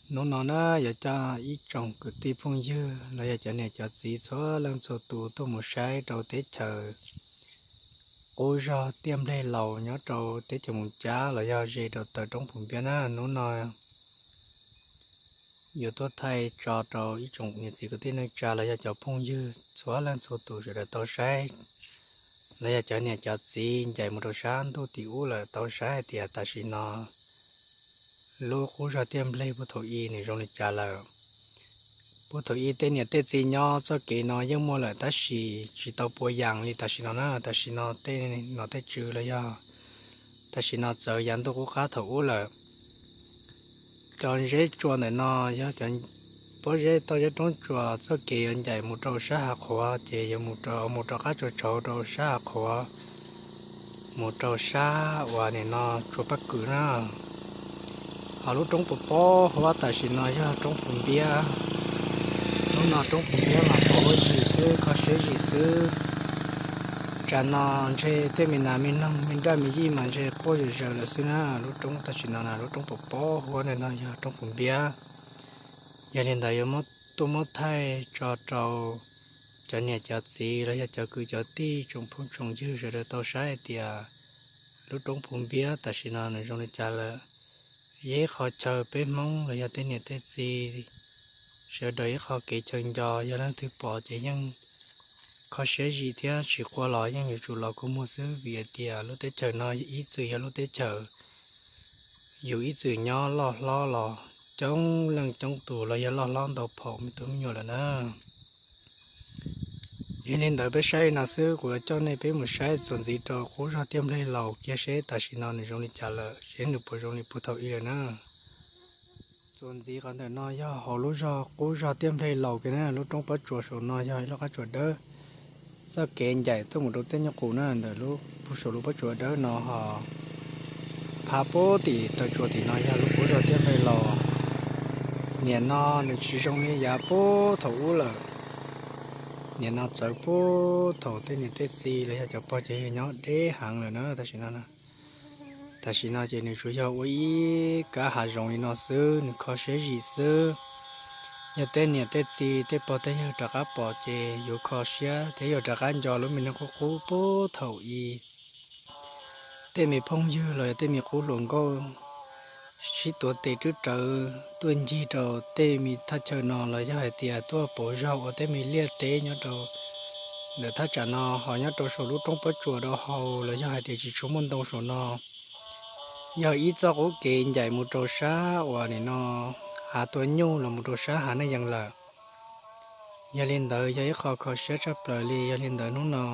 Hnub no na yuav coj ib tsoom kwv tij phooj ywg los yog cov niam cov txiv txhua leej txhua tus tuaj mus saib rau teb chaws qub zog tiaj npleg laus nyob rau teb chaws Moos Cab los yog ze rau taw roob Phu Npiab na. Hnub no yuav tuaj thaij tso rau ib tsoom niam txiv kwv tij neej tsa los yog cov phooj ywg txhua leej txhua tus sawv daws tau saib, los yog cov niam cov txiv ncaim mus rau sab ntuj tim ub lawm tau saib hais tias tam sim no lub qub zog tiaj npleg puag thaum i nws zoo li cas lawm. Puag thaum i tej niam tej txiv nyob txoj kev no yeej muaj lawm tab sis tsis tau puas yas li tam sim no na. Tam sim no tej nom tej tswv los yog tam sim no txawv yav ntuj qub qab thaum ub lawm. Cov zeb tsua ntawm no yog cov pob zeb toj zeb roob tsua, txoj kev yuav ncaim mus rau sab hav qhuav ces yuav mus rau, mus rov qab tsuas tshauv rau sab hav qhuav, mus rau sab uas nim no tsua Paj Kwm na. Ho lub roob puas pob huab tam sim no yog roob Phu Npiab. Hnub no roob Phu Npiab mas pom huab zim xwb, kho siab zim xwb. Tsam no ntshe tej me nas me noog me nraj me yij mas ntshe quaj zom zaws lawm xwb na. Lub roob tam sim no na, lub roob puas pob huab ntawm no yog roob Phu Npiab. Yog li ntawd yuav tuaj muab thaij tso rau cov niam cov txiv los yog cov kwv cov tij tsoom phooj tsoom ywg sawv daws tau saib hais tias lub roob Phu Npiab tam sim no nws zoo li cas lawm. Yog ib qho chaw peb Hmoob los yog tej niam tej txiv sawv daws ib qho kev chaw nco, yog leej twg pom ces yeej kho siab zim thiab tsis quaj los yeej yuav tsum los kua muag xwb, vim hais tias lub teb chaws no ib txwm yog lub teb chaws yus ib txwm nyob loj hlob los coob leej coob tus los yog loj hlob ntau phaum me tub me nyuam lawm na. Yog li ntawd peb saib li no xwb, kuv yuav coj nej peb mus saib txuas ntxiv rau qub zog tiaj npleg laus kiag seb tam sim no nws zoo li cas lawm, seb nws puas zoo li puag thaum i lawm na. Txuas ntxiv qhov ntawm no yog hauv lub zog qub zog tiaj npleg laus kiag na, lub roob pob tsuas saum no yog ib lub qab tsuas dawb. Txoj kev ncaim tuaj mus rau tej nyuj qus na, ntawm lub puag saum lub pob tsuas dawb no ho phav puag tim taw tsua tim no yog lub qub zog tiaj npleg laus. Niam no nws tsis zoo li yav puag thaum ub lawm. Niam no txawv puag thaum tej niam tej txiv los yog cov pog cov yawg nyob deb heev lawm na tam sim no. Tam sim no ces nws tsuas yog ua ib kab hav zoov li no xwb, nws kho siab zim xwb. Yog tej niam tej txiv tej pog tej yawg rov qab pom ces yuav kho siab thiab yuav rov qab nco lub me neej qub qub puag thaum i. Tej me phooj ywg los yog tej me qub hluas nkauj sib tuav tes twb rawv tuaj ncig rau tej me thaj chaw no los yog hais tias tuaj pauv zog ua tej me liaj teb nyob rau ntawm thaj tsam no ho nyob rau saum lub roob pob tsuas rau hauv los yog hais tias tsis tshua muaj ntoo saum no. Yog ib txoj qub kev ncaim mus rau sab uas nim no hav tua nyuj los mus rau sab hav neej yees lawm. Yog li ntawd yog ib qho kho siab tshaj plaws li. Yog li ntawd hnub no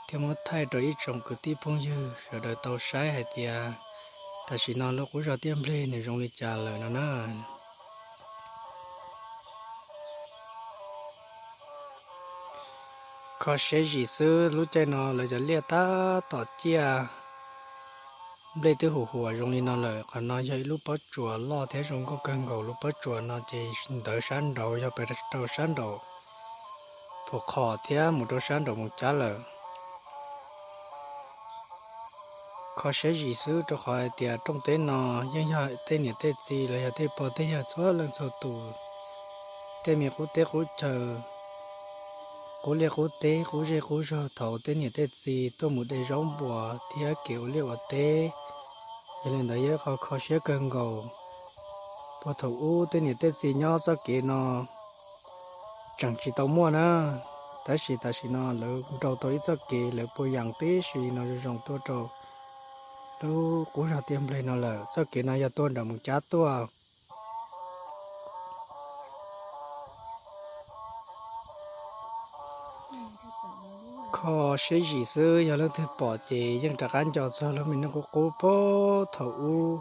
thiaj muab thaij rau ib tsoom kwv tij phooj ywg sawv daws tau saib hais tias tam sim no lub qub zog tiaj npleg nws zoo li cas lawm no na. Kho siab zim xwb, lub caij no lawv cov liaj tab tom ciaj, nplej twb huam huam zoo li no lawm. Qhov no yog ib lub pob tsuas loj thiab zoo nkauj kawg nkaus. Lub pob tsuas no ces ntawd sab nraud yog pes rau sab nraum Phuv Qhom thiab mus rau sab nraum Moos Cab lawm. Kho siab zim xwb rau qhov hais tias rooj teb no yeej yog tej niam tej txiv los yog tej pog tej yawg txhua leej txhua tus, tej me qub teb qub chaw, qub liaj qub teb qub zej qub zog thaum tej niam tej txiv tuaj mus de zaub npua thiab kev ua liaj ua teb. Yog li ntawd yog ib qho kho siab kawg nkaus. Puag thaum ub tej niam tej txiv nyob txoj kev no tseem tsis tau muaj na, tab sis tam sim no lawv nrau tau ib txoj kev, lawv puas yas tib si no zoo zoo tuaj rau lub qub zog tiaj npleg no lawm. Txoj kev no yog tuaj nram Moos Cab tuaj. Kho siab zim xwb, yog leej twg pom ces yeej rov qab nco txog lub me neej qub qub puag thaum ub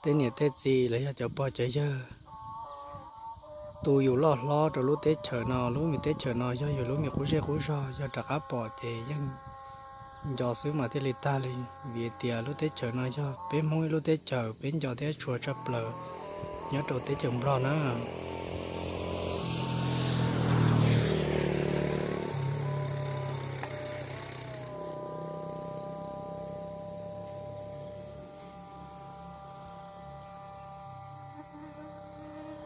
tej niam tej txiv los yog cov pog cov yawg tu yus loj hlob rau lub teb chaws no. Lub me teb chaws no yog yus lub me qub zej qub zog, yog rov qab pom ces yeej nco xwb mas thiaj li tag li. Vim tias lub teb chaws no yog peb Hmoob ib lub teb chaws peb nco thiab tshua tshaj plaws nyob rau teb chaws Nplog na.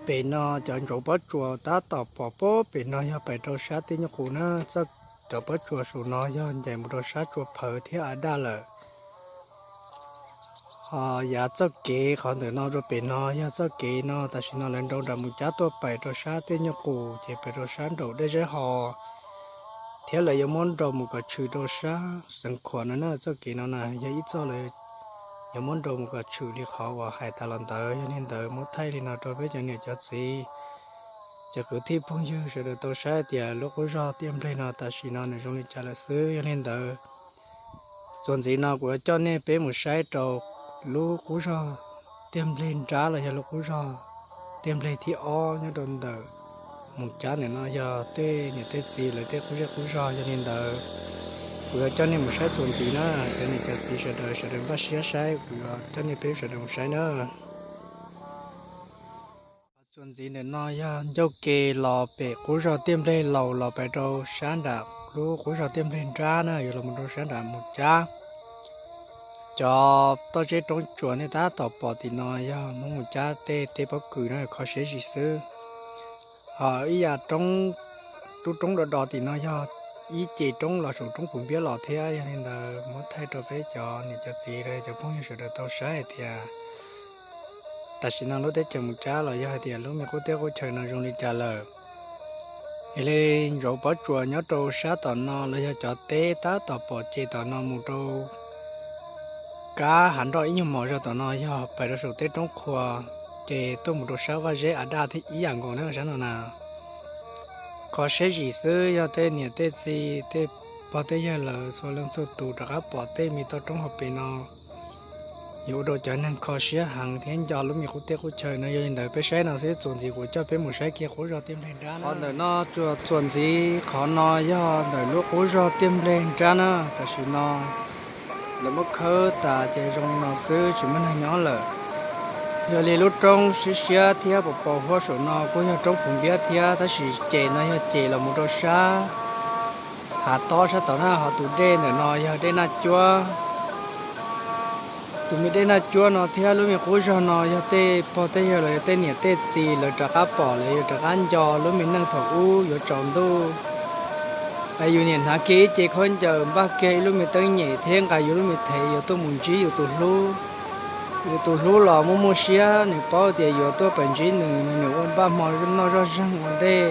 Pem no cov ntsaum pob tsuas tab tom pom pem no yog pais rau sab teb nyuj qus na. Txoj, cov pob tsuas saum no yog ncaim mus rau sab tsua phawv thiab a daj lawm. Ho yav txoj kev qhov ntawm no rau pem no yog txoj kev no tam sim no lawv nrau nram mus cab tuaj pais rau sab teb nyuj qus ces pais rau sab nraum dej zeb ho thiab lawv yuav muab nrau mus kom tshwm rau sab Xeev Khuam no na. Txoj kev no na yog ib txoj lawv yuav muab nrau mus kom tshwm li qhov uas hais tas los ntawd. Yog li ntawd muab thaij li no rau peb cov niam cov txiv, cov kwv tij phooj ywg sawv daws tau saib tias lub qub zog Tiaj Npleg no tam sim no nws zoo li cas lawm xwb. Yog li ntawd txuas ntxiv no kuv yuav coj nej peb mus saib rau lub qub zog Tiaj Npleg nrab los yog lub qub zog Tiaj Npleg thib ob nyob rau ntawm Moos Cab ntawm no yog tej niam tej txiv lawv tej qub zej qub zog. Yog li ntawd kuv yuav coj nej mus saib txuas ntxiv na. Cov niam cov txiv sawv daws, sawv daws npaj siab saib, kuv yuav coj nej peb sawv daws mus saib na. Txuas ntxiv ntawm no yog ncauj ke los pem qub zog Tiaj Npleg laus los pais rau sab nram lub qub zog Tiaj Npleg nrab na, yuav los mus rau sab nram Moos Cab. Cov toj zeb roob tsuas nej tab tom pom tim no yog Hmoob Moos Cab tej teb pob kws na, kho siab zim xwb. Ho ib yam roob, lub roob do do tim no yog ib ce roob los saum roob Pus Npiab los thiab. Yog li ntawd muab thaij rau peb cov niam cov txiv los cov phooj ywg sawv daws tau saib hais tias tam sim no lub teb chaws Moos Cab los yog hais tias lub me qub teb qub chaw no zoo li cas lawm. Yog li ntsaum pob tsuas nyob rau sab tom no los yog cov teb tab tom pom ces tom no mus rau kab hav nroj ib nyuag mos zog tom no yog pais rau saum teb roob qhua, ces tuaj mus rau sab vaj zeb a daj thiab ib yam nkaus na sab no na. Kho siab zim xwb, yog tej niam tej txiv tej pog tej yawg lawv txhua leej txhua tus rov qab pom tej me toj roob hauv pes no, yuav ua rau cov neeg kho siab heev thiab nco lub me qub teb qub chaw no. Yog li ntawd peb saib no xwb, txuas ntxiv kuv coj peb mus saib kiag qub zog Tiaj Npleg nrab. Qhov ntawm no tsuas txuas ntxiv qhov no yog ntawm lub qub zog Tiaj Npleg nrab na. Tam sim no lawv muab khawb tas ces zoo li no xwb, tsis muaj neeg nyob lawm. Yog li lub roob siab siab thiab pos pos huab saum no kuj yog roob Pus Npiab thiab, tab sis ces no yog ces los mus rau sab hav tob sab tom na. Ho tus dej ntawm no yog dej Naj Cuab. Tus me dej Naj Cuab no thiab lub me qub zog no yog tej pog tej yawg los yog tej niam tej txiv lawv rov qab pom lawv yuav rov qab nco lub me neej thaum ub yuav tsaus ntuj. Yus niam hnav kiag ib ce khaub ncaws, npaj kiag ib lub me teeb nyem thiab nqa yus lub me thev yuav tuaj mus ntsib yus tus hlub. Yus tus hlub los muaj muaj siab, nws paub tias yuav tuaj pais ntsib nws, nws ua npaj hmo noj zoj zeeg ua ntej,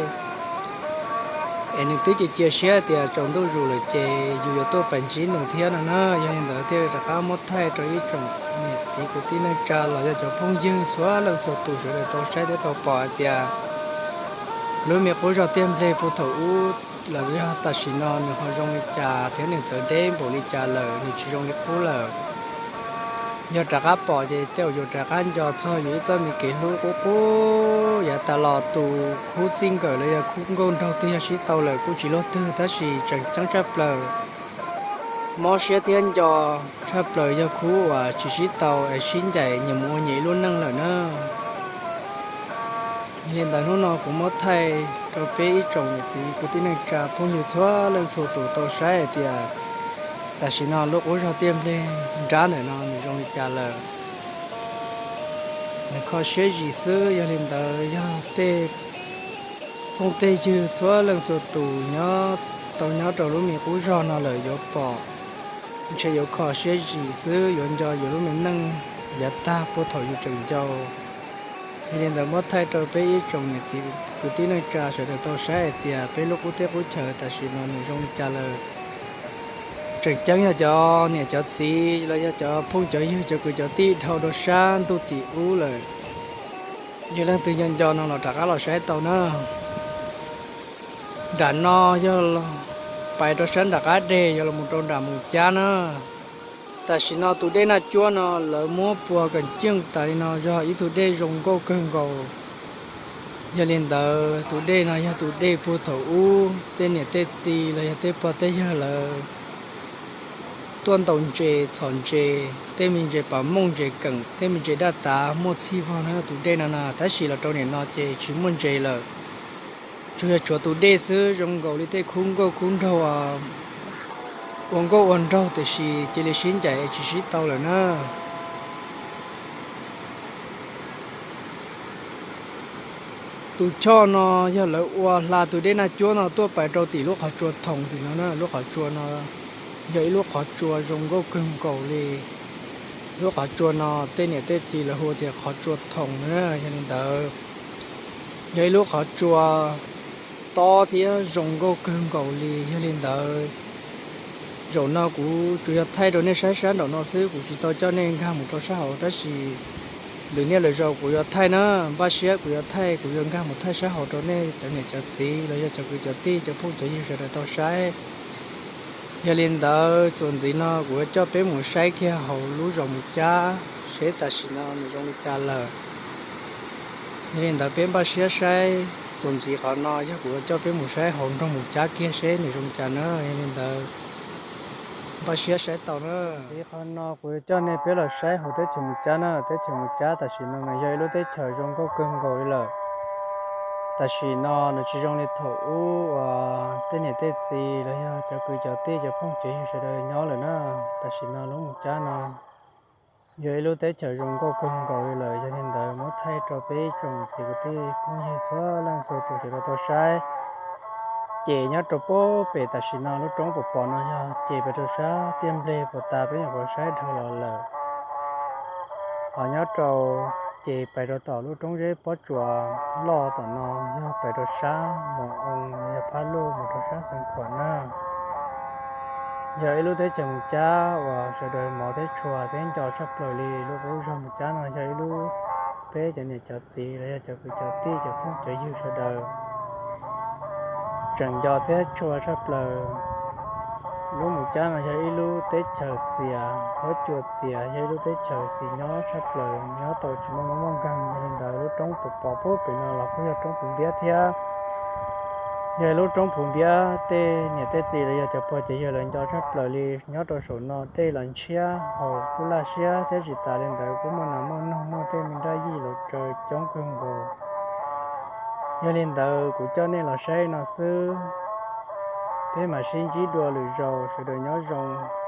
es nws twb cia cia siab tias tsaus ntuj zus lawm ces yus yuav tuaj pais ntsib nws thiab no na. Yog li ntawd thiaj rov qab muab thaij rau ib tsoom niam txiv kwv tij neej tsa los yog cov phooj ywg txhua leej txhua tus sawv daws tau saib thiab tau pom hais tias lub me qub zog Tiaj Npleg puag thaum ub los yog tam sim no nws ho zoo li cas thiab nws txawv deb npaum li cas lawm, nws tsis zoo li qub lawm. Yog rov qab pom ces tej zaum yuav rov qab nco txog yus ib txoj me kev hlub qub qub. Yav tas los tus khub txij nkawm los yog khub nkauj nraug twg yog sib tau lawm kuj tsis luaj twg, tab sis tseem ceeb tshaj plaws, mob siab thiab nco tshaj plaws yog khub uas tsis sib tau es sib ncaim nyias mus ua nyias ib lub neej lawm na. Yog li ntawd hnub no kuv muab thaij rau peb ib tsoom niam txiv kwv tij neej tsa phooj ywg txhua leej txhua tus tau saib hais tias tam sim no lub qub zog Tiaj Npleg nrab ntawm no nws zoo li cas lawm. Nws kho siab zim xwb, yog li ntawd yog tej phooj tej ywg txhua leej txhua tus nyob, tau nyob rau lub me qub zog no lawm yuav pom, ntshe yuav kho siab zim xwb, yuav nco yus lub me neej yav tag puag thaum yus tseem yau. Yog li ntawd muab thaij rau peb ib tsoom niam txiv kwv tij neej tsa sawv daws tau saib hais tias peb lub qub teb qub chaw tam sim no nws zoo li cas lawm. Tseem ceeb yog cov niam cov txiv los yog cov phooj cov ywg cov kwv cov tij dhau rau sab ntuj tim ub lawm, yog leej twg nco nco no los rov qab los saib tau na. Nram no yog pais rau sab nram qab deg yuav los mus rau nram Moos Cab na. Tam sim no tus dej Naj Cuab no lawv muab puag keem ceej tas li no yog ib tug dej zoo nkauj kawg nkaus. Yog li ntawd tus dej no yog tus dej puag thaum ub tej niam tej txiv los yog tej pog tej yawg lawv tuaj ntaus ntses txhom ntses, tej me ntses pas mooj ntses keem tej me ntses daj tav muaj txhij vog no yog tus dej no na. Tab sis los rau nim no ces tsis muaj ntses lawm, tsuas yog tshuav tus dej xwb. Zoo nkaus li tej khub nkauj khub nraug ua nkauj ua nraug tiam sis cia li sib ncaim es tsis sib tau lawm na. Tus choj no yog lawv ua hla tus dej Naj Cuab no tuaj pais rau tim lub qhov tsua Thoom tim no na. Lub qhov tsua no yog ib lub qhov tsua zoo nkauj kawg nkaus li. Lub qhov tsua no tej niam tej txiv lawv hu tias qhov tsua Thoom na. Yog li ntawd, yog ib lub qhov tsua tob thiab zoo nkauj kawg nkaus li. Yog li ntawd, zaum no kuv tsuas yog thaij rau nej saib sab nraum no xwb, kuv tsis tau coj nej nkag mus rau sab hauv, tab sis lwm niaj lwm zaus kuv yuav thaij na, npaj siab kuv yuav thaij, kuv yuav nkag mus thaij sab hauv rau nej cov niam cov txiv los yog cov kwv cov tij cov phooj cov ywg sawv daws tau saib. Yog li ntawd, txuas ntxiv no kuv yuav coj peb mus saib kiag hauv lub zos Mus Cab seb tam sim no nws zoo li cas lawm. Yog li ntawd, peb npaj siab saib. Txuas ntxiv qhov no yog kuv yuav coj peb mus saib hauv nroog Mus Cab kiag seb nws zoo li cas na. Yog li ntawd, npaj siab saib tau na. Ntxiv qhov no kuv yuav coj nej peb los saib hauv teb chaws Mus Cab na. Teb chaws Mus Cab tam sim no nws yog ib lub teb chaws zoo nkauj kawg nkaus li lawm. Tam sim no nws tsis zoo li thaum ub uas tej niam tej txiv los yog cov kwv cov tij cov phooj cov ywg sawv daws nyob lawm na. Tam sim no lub Mus Cab no yog ib lub teb chaws zoo nkauj kawg nkaus li lawm. Yog li ntawd, muab thaij rau peb tsoom txiv kwv tij phooj ywg txhua leej txhua tus sawv daws tau saib. Ces nyob rau pem tam sim no lub roob puas pom no yog ces pais rau sab tiaj npleg puas tas peb nyuam qhuav saib dhau los lawm. Ho nyob rau ces pais rau tom lub roob zeb pob tsuas loj tom no yog pais rau sab Moos Oo, yog Phab Luj mus rau sab Xeev Khuam na. Yog ib lub teb chaws Mus Cab uas sawv daws mov thiab tshua thiab nco tshaj plaws li. Lub qub zog Mus Cab no yog ib lub peb cov niam cov txiv los yog cov kwv cov tij cov phooj cov ywg sawv daws tseem nco thiab tshua tshaj plaws. Lub Mus Cab no yog ib lub teb chaws txias, huab cua txias, yog ib lub teb chaws xis nyob tshaj plaws, nyob tau tsis muaj mob muaj nkeeg. Yog li ntawd, lub roob puas pom pem no los kuj yog roob Phuv Npiab thiab. Yog lub roob Phuv Npiab, tej niam tej txiv los yog cov pog cov yawg lawv nco tshaj plaws li. Nyob rau saum no dej los ntshiab, haus kuj laj siab thiab tsis tas li ntawd kuj muaj nas muaj noog muaj tej me nraj yij los tsaws coob kawg nkaus. Yog li ntawd, kuv coj nej los saib no xwb, peb mam sib ntsib dua lwm zaus, sawv daws nyob zoo.